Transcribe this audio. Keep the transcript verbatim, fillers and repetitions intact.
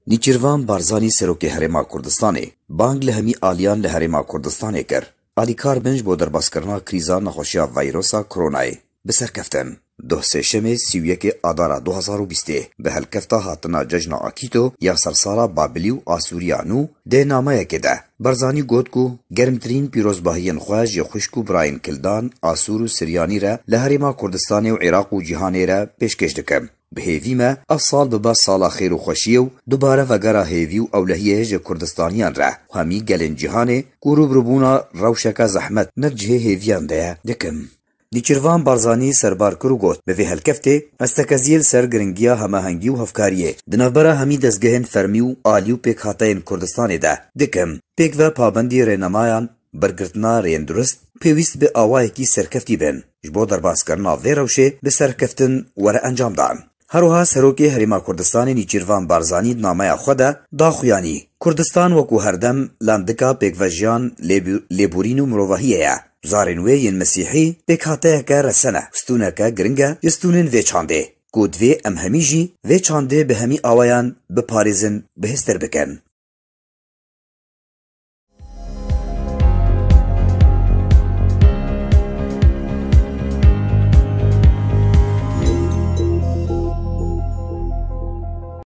Nîçîrvan Barzanî, Serokê Herêma Kurdistanê, bang li hemî aliyan li Herêma Kurdistanê kir, alîkar bin ji bo derbaskirina krîza nexweşiya vîrusa koronayê. Bi serkeftin. Doh sêşemê sî û yekê Adara du hazar û bîstê, bi helkefta hatina Cejna Akîto ya sersala Babilî û Asûriya Nû, dê nameyekê de Barzanî got ku germtirîn pîrozbahiyên xwe ji xwişk û birayên Kildan, Asûr û Siryanî re li Herêma Kurdistanê û Iraq û cîhanê re pêşkêş dikim. Bi hêvî me ev sal bibe sala xêr û xweşiyê û dubare vegera hêvî û ewlehiyê ji Kurdistaniyan re û hemî gelên cîhanê ku rûbirûbûna rewşeke zehmet ne di cihê hêviyan de ye, dikim. Nîçîrvan Barzanî serbar kir û got, bi vê helkeftê ez tekeziyê li ser giringiya hemahengî û hevkariyê di navbera hemî dezgehên fermî û alî û pêkhateyên Kurdistanê de dikim. Pêk ve pabendî rênemayan bergirtina rêyên durist pêwîst bi awayekî serkeftî bin, ji bo derbaskirina vê rewşê bi serkeftin were encamdan. Her wiha Serokê Herêma Kurdistanê Nîçîrvan Barzanî di nameya xwe de da xuyanî, Kurdistan wekû herdem landika pêkvejiyan, lêbû-, lêborîn û mirovahiyê ye. Zarên wê yên mesîhî pêkhateyeke resene, stûneke giring e ji stûnên vê çandê, ku divê em hemî jî vê çandê bi hemî awayan biparêzin, bihêztir bikin.